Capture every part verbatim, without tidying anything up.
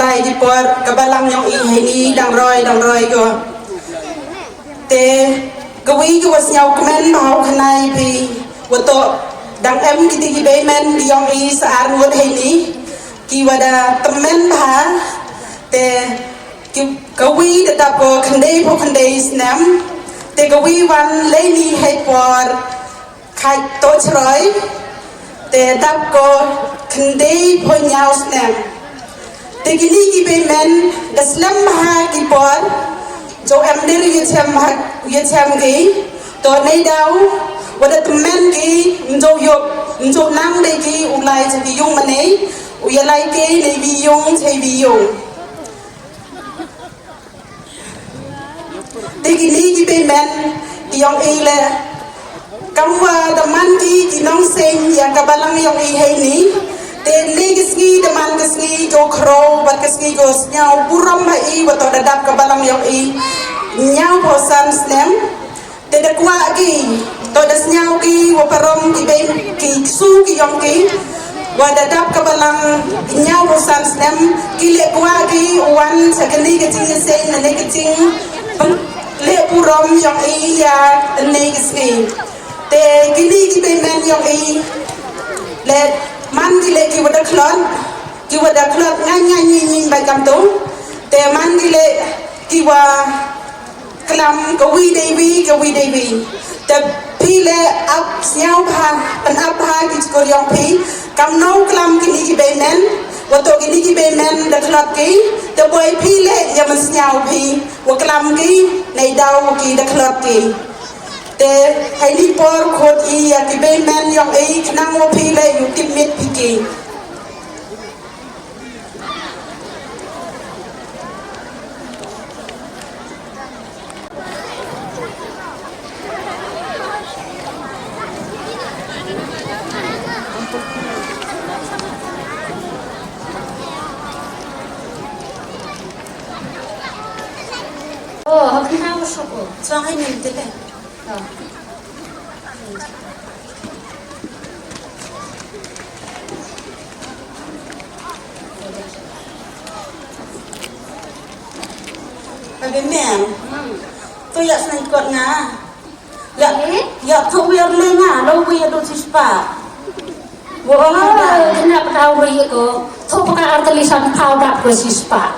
lai ki por ka balang yong i hei ni dang roi dang roi ko. Te ka wi ka wa sñiaw kmen bha u khnai phi wa to dang em ki ti ki bei men ki yong i sa ar ngut hei ni ki wa da tymmen bha. Te ki ka wi da dap ko khyndai pho khyndai snem. Te ka wi wan lei ni hei por Khai to chroi te dap ko khyndai pho ñiaw snem. Te kini ki bei men da slem bha ki por jo em der ye chem ha ye chem ki to nei daw wa da tymmen ki mjo yok mjo nang dei ki u lai cha ki yung manei u ya lai ke nei bi yung chei bi yung. Te kini ki bei men ki yong i le kam wa da man ki ki nong seng ya ka balang yong i hei ni. Te ne ki sngi da man ki sngi ko khro wat ki sngi ko sñiaw burom ha i wa to da dap ka balang yong i ñiaw pho san snem. Te da kwah ki to da sñiaw ki wa parom ki bei ki su ki yong ki wa da dap ka balang ñiaw pho san snem ki le kwah ki wan sa kani ka jing yaseng na ne ka jing peng le burom yong i ya ne ki sngi. Te kini ki bei men yong i le man ki le ki wa da khlot ki wa da khlot ngan ngan ni ni bai kam tu. Te man ki le ki wa Klam ka wi dei wi ka wi dei wi. Te phi le ap sñiaw bha pan ap bha ki chkur yong phi. Kam no klam kini ki bei men wa to kini ki bei men da khlot ki. Te boi phi le ya man sñiaw phi wa klam ki nei daw wa ki da khlot ki. Te hei ni por khot i ya ki bei men yong i khnang wa phi le yu tip mit phi ki. Oh, hak na wa soko. Chong hai nim tele. Oh. Ka bei men. To ya snai kot nga. Ya, ya to wi ar le nga, lo wi ya do sispa. Wo, kena pataw wi ko. To paka ar tali san pau dap ko sispa.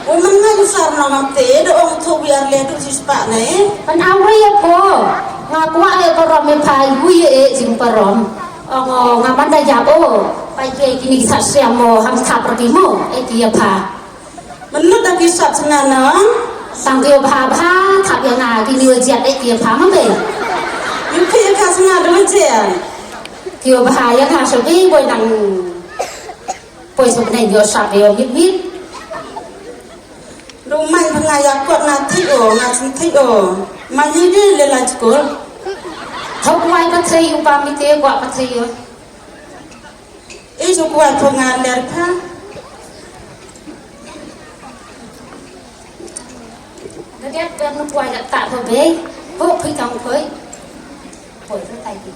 Wo man nga ju sar na ngam te, do ong to wi ar le do sispa ne. Pan aw wi ko. Nga kwah e parom e pai wi e jing parom. Ong nga man da jap o. Pai ke kini sa siam mo ham thap rati mo. E ki ya pha. Menut da ki sat sna nong. Sang ki bha bha thap ya nga kini wa jiat e ki pha ma be. Yu ki ka sna da wa jiat. Ki bha ya nga so bi boy nang. Boy so nang yo sat yo mit mit. Lu mai pha nga ya kot nga thik o nga sim thik o. Ma yi de le la chkol. Thok wai pa thei u pa mi te wa pa thei yo. Ei, so kwah pho nga ler pha. Nga dep ber na kwah dak ta pho bei. Ho phi tang pho. Poi pho tai phi.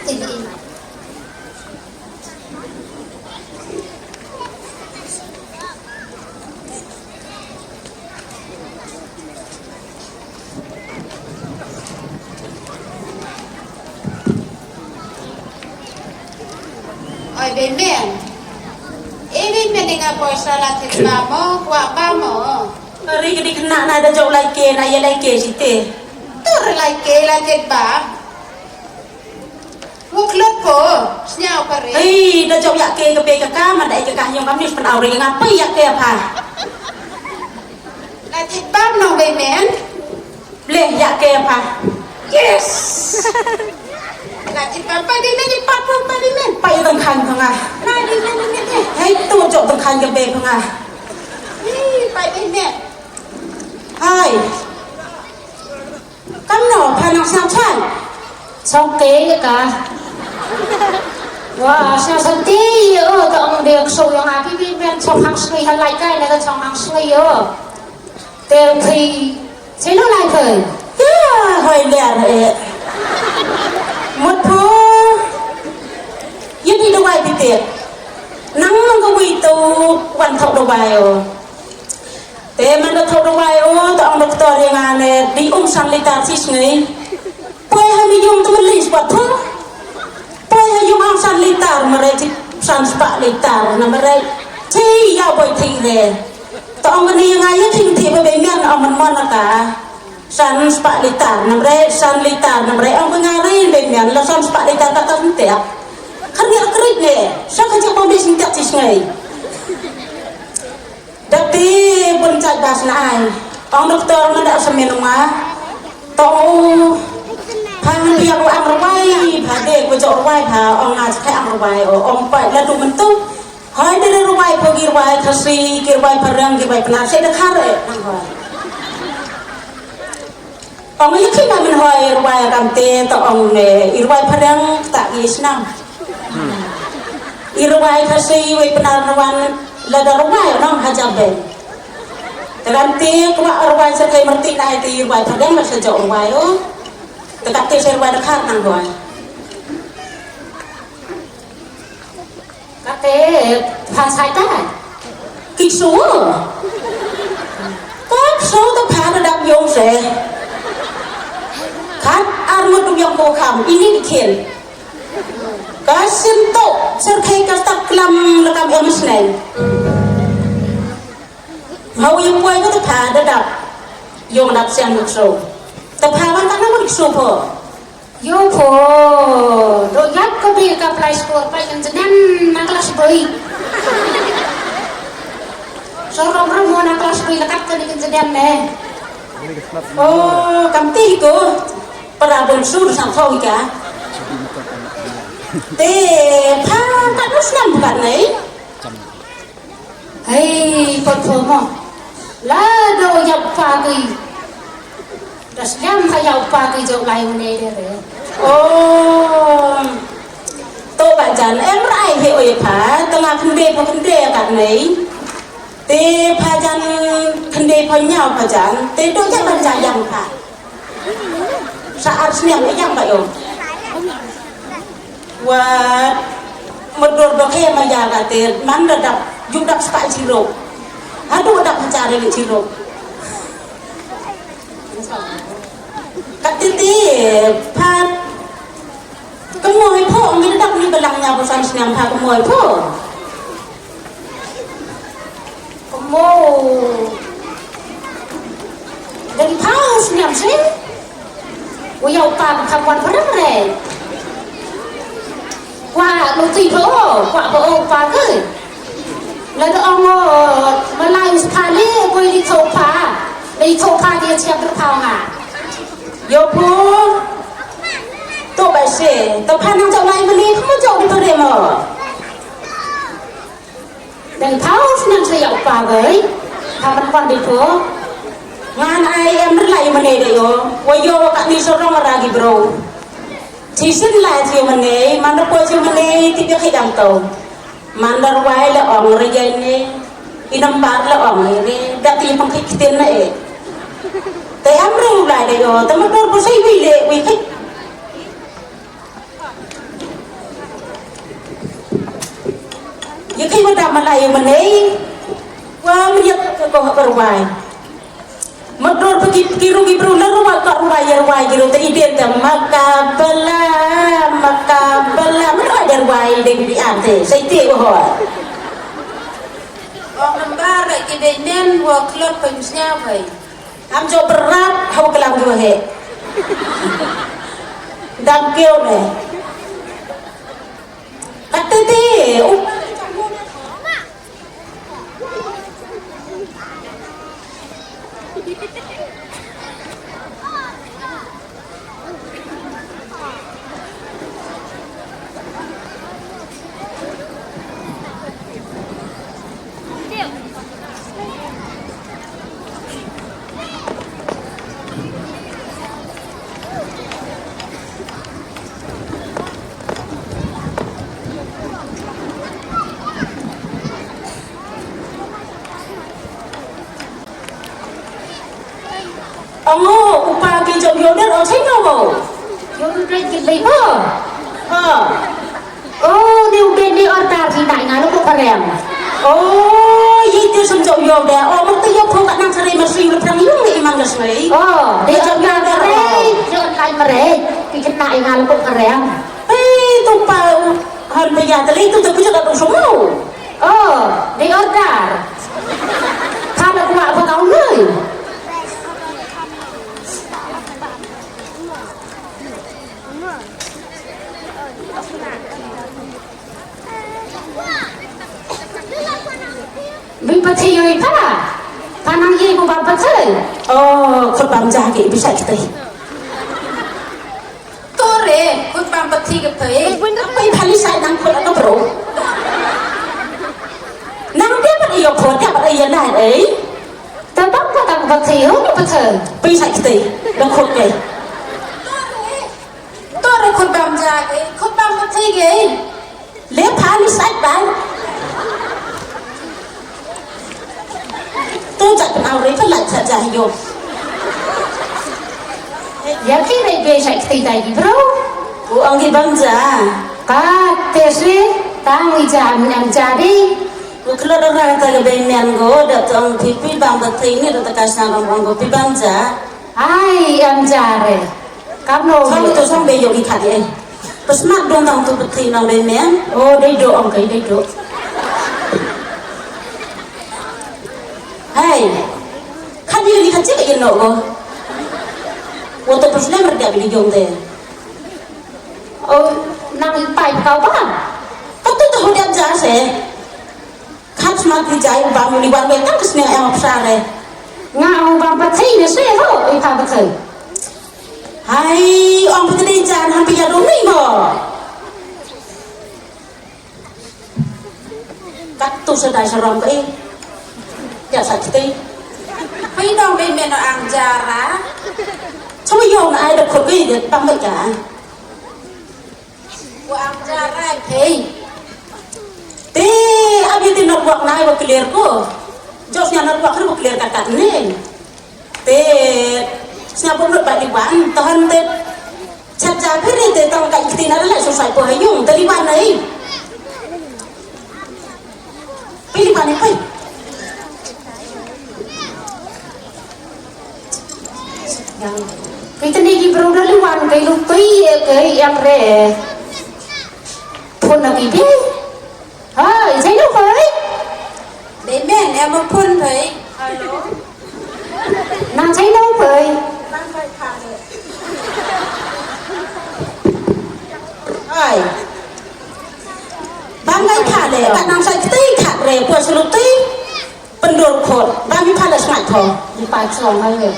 Ini, ini. Oi, bei men. Eh, bei men, nga poisa la thit ba mo, kwah ba mo. Ari ka dik na na da jok lai ke, na ye lai ke site. Tur lai ke, la thit ba. Wa khlot pho, sñiaw pare. Hei, da jop yak ke ka bei ka ka, man da ïa ka ka ñiong kam ni pyn aw re nga pei yak ke pha. La ti pam nong bei men. Bleh yak ke pha. Yes. La ti pam pa di men, di pam pam pa di men. Pa ïa tang khan pha nga. Pa di men, di men, di. Hei, tu jop tang khan ka bei pha nga. Ih, pa di men. Hai. Kam no, pha nang sngap chai. Chong te ka. Wa, sngap chai te, o, ta ong de so yong api bi men chong hang sngi ha lai kai na ka chong hang sngi o. Te phi, chino lai phi. Ya, hoi ler e. Mut pho. Ni dawai phi tip. Nang nang kawei to wan thok dawai o. Te man da thok dawai o, to ong doktor ïa nga ne, dei um san litar shi sngi. Poi ha mi yung to list wat pho. Poi ha yung ang san litar, mare ti san spah litar, na mare. Ti ya boi ti re. To ong ni nga ïa king ti ba be mian ong man mon ka. San spah litar, namre, san litar, namre, ong nga re be mian, la san spah litar ka kan te. Kan ïa krik ne, sa ka jik bom be sing tak ti sngai. Dati bun chat bas na ai. Ong doktor ma da samen ma. To, pang pia ko ang rwai, pa de ko jok rwai, pa ong nga sa ang rwai, o, ong pa la du mentu. Hai, te rwai pho, ki rwai Khasi, ki rwai Phareng, ki rwai Pnar, sa da khar eh, nang hoi. Ong ïa ki ma men hoi rwai kam te, to ong me, i rwai Phareng ta ki snam. I rwai Khasi, wei Pnar na wan, la da rwai, nong hajar ben. Te kam te, kwa rwai sa kai merti na te i rwai Phareng, la sa jok rwai, o. Te kam te sa rwai da khar nang hoi. Kate pha sai ta. Ki su. Kop su ta pha da dap yong se. Kat ar ngut yong ko kham ini dikhin. Ka sim to ser khai ka stak klam la kam em sneng. Hau yong poi ko ta pha da dap yong dap siang ngut su. Ta pha wan ka na ngut su pho. Yo pho, do yap ka bi ka play score pa kan jenen na kelas boi. So rom rom mo na kelas boi lekat ka ni kan jenen ne. Oh, kam ti ko. Para bun sur sang thong ka. Te pha ka dus nam bukan nei. Hei, kot pho mo. La do yap pa ki. Das jam ha yau pa ki jok lai une de re. Oh. To ba jan em rai he oi pha, tanga khynde pha khynde ka nei. Te pha jan khynde pha nyau pha jan, te do jan ban jan yang pha. Sa ar sniam e yang ba yo. Wat mudor do he ma ya ka te man da dap, ju dap spa jiro. Hadu dap ha jare jiro. Ka titi phat. Kemoi pho, ngi dap ni belang nya bosan sniam pha kemoi pho. Kemoi. Dang pha sniam se. Uyau pa ka wan pha re. Kwa luti pho, kwa pho pa ke. La da ong, malai us pha le, boi di tho pha. Di tho pha di chiap pha nga. Yo phu. To bai se, to pha nang jauh lai mani, kamu jauh di pare mo. Dang thau snang sa ïa u pa gai. Ka man pan di phu. Ngan ai em ri lai mani de yo. Wa yo ka ni sorong ra gi bro. Ti sin lai ti mani, man da po ti mani, ti bi khidang to. Mandar wai la ong re jai ne, i nambar la ong re, da ti pang ki ktin na e. Te am re u lai de yo, te ma dor bu sai wi le, wi ki. Ye ki wa da ma lai ma ne, wa mi ye ko ko ko wai. Madur pagi kiru ki bru la ruwa ka ruwa ya ruwa kiru ta iden ta makabala, makabala, mana ada ruwa iden di ante, sa ite wa ho. Ong nambar ki dei nen wa klot pa musnya bai. Am jo berat hau kelam ki wa he. Dam keu ne. Katete, u Ong u pa ki jong Yoder ong sino mo. Yoder ki lei mo. Ha. Oh, ni u dei ni order ki nai nga luk ka rem. Oh, ye te sem jauh yo de. Oh, mesti yo pho ka nang sari mesti le prang yung ni imang gas ngai. Oh, dei order mrei, dei order mrei. Ki kena nga luk ka rem. Eh, tu pa, han ba ya te le tu te kuja ka tu semua. Oh, dei order. Kalau kuat apa kau ni? Bi pathi yoi pa. Panang ye ko ba pathi. Oh, khut bam ja ke bi sa kite. Tore, khut bam pathi ke thei. Pai phali sa nang khut ka bro. Nang dia pat yo khut dia pat ya nai ei. Tabak ko tang pathi yo ni pathi. Pai sa kite. Nang khut ke. Tore khut bam ja ke, khut bam pathi ke. Le pha ni sat bai. Tu jat pynau re pynlait sa ja yo. Ya ki re be sa kti tai ki bro. U ong ki bam ja. Ka te se tang i ja am ja di. U khlot ora ta ke be men go dap tong pi pi bam pathi ni ta ka sa ong go pi bam ja. Ai, em ja re. Kam no. Song tu song be yo ki khat eh. Pesmat dong tang tu pathi nang be men. Oh, dei do ong kai dei do. Hai. Khat ni ni khat cik ye no go. Wo to pesnem re dia bi jong te. Oh, nang i pai kau ba. Katu tu ho dia ja se. Khat smat ki jai u bam ni wan wei tang ka sniang em apsar eh. Nga u bam pathi ne se ho i pha pathi. Hai, ong pathi dei jan han pia dong ni mo. Kat tu sa dai sa rom ka eh. Ya sa kiti. Hai dong dei men ang jara. Sama yo na ai da khut ki de bam ka. Wa am ja rai thei. Te abi te network nai wa clear ko. Jos nya network ri wa clear kat kat ne. Te snya pun ba di wan tahan te. Chat ja phi ri te tang ka ikti na la so sai po hayung te di wan nai. Pili pani pai. Kai tani ki bro da liwan kai lu kai kai yang re. Phone na ki bi. Hai, jai no kai. Dei men em phone kai. Hello. Nang jai no kai. Nang kai phone. Hai. Bang ngai kha le, ka nang sai kti kha re, pua sulu ti, pendur khot, bang mi pha le smai tho. Di pa chong ngai le.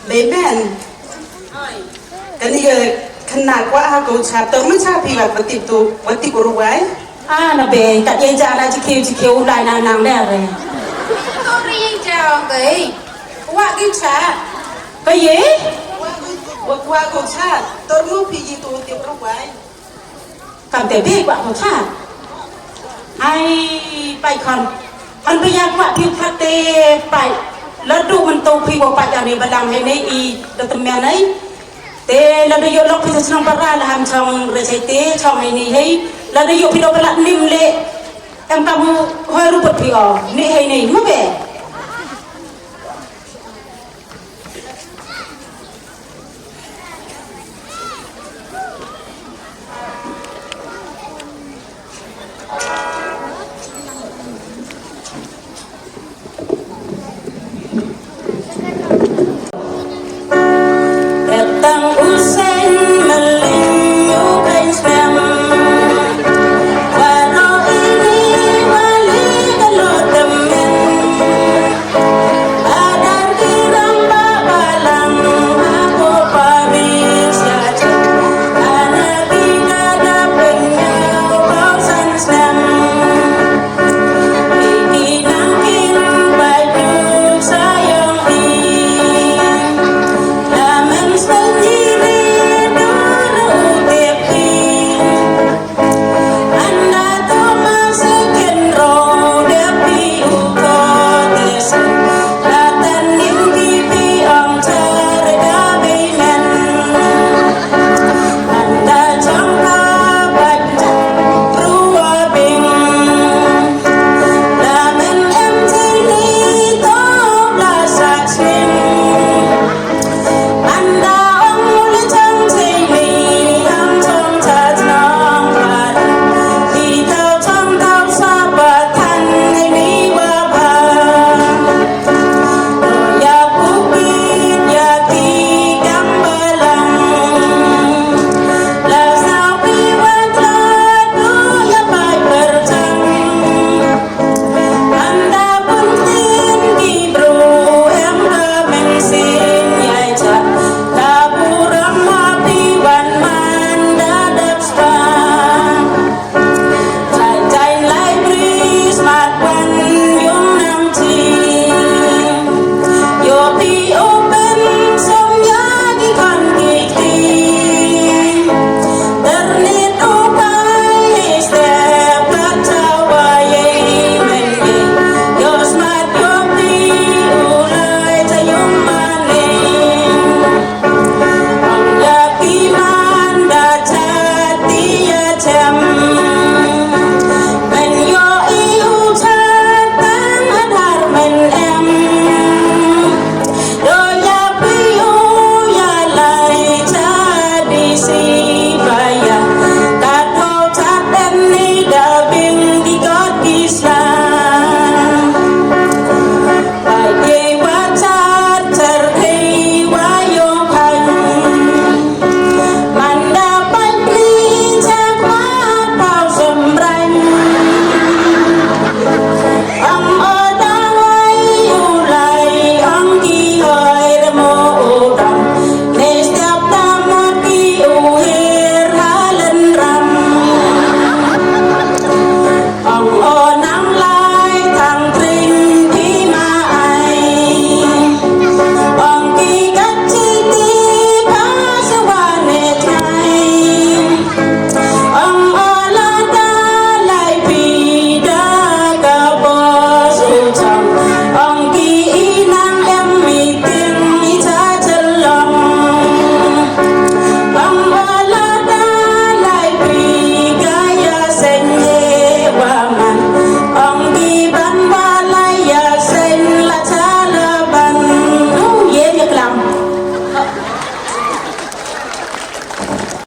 Be men. Kani ke kena kwa ha ko cha to ma cha phi wa pati tu, pati ko ruwai. Ah, na be, ka ye ja na ji khiu ji khiu lai na nang le re. Ko ri ja ong ke. Wa ki cha. Ka ye? Wa kwa ko cha, to mu phi ji tu ti ko ruwai. Kam te be kwah ko kha. Ai, pai khon. Khon phi ïa kwah phi kha te pai. Ladu man tu phi wa pai ïa ne balang hai ne i da temen ai. Te ladu ïoh lok phi sa chnong para la ham chong re chai te chong hai ne hai. Ladu ïoh phi do balat nim le. Em kam hoi ruput phi o. Ne hai ne ma be.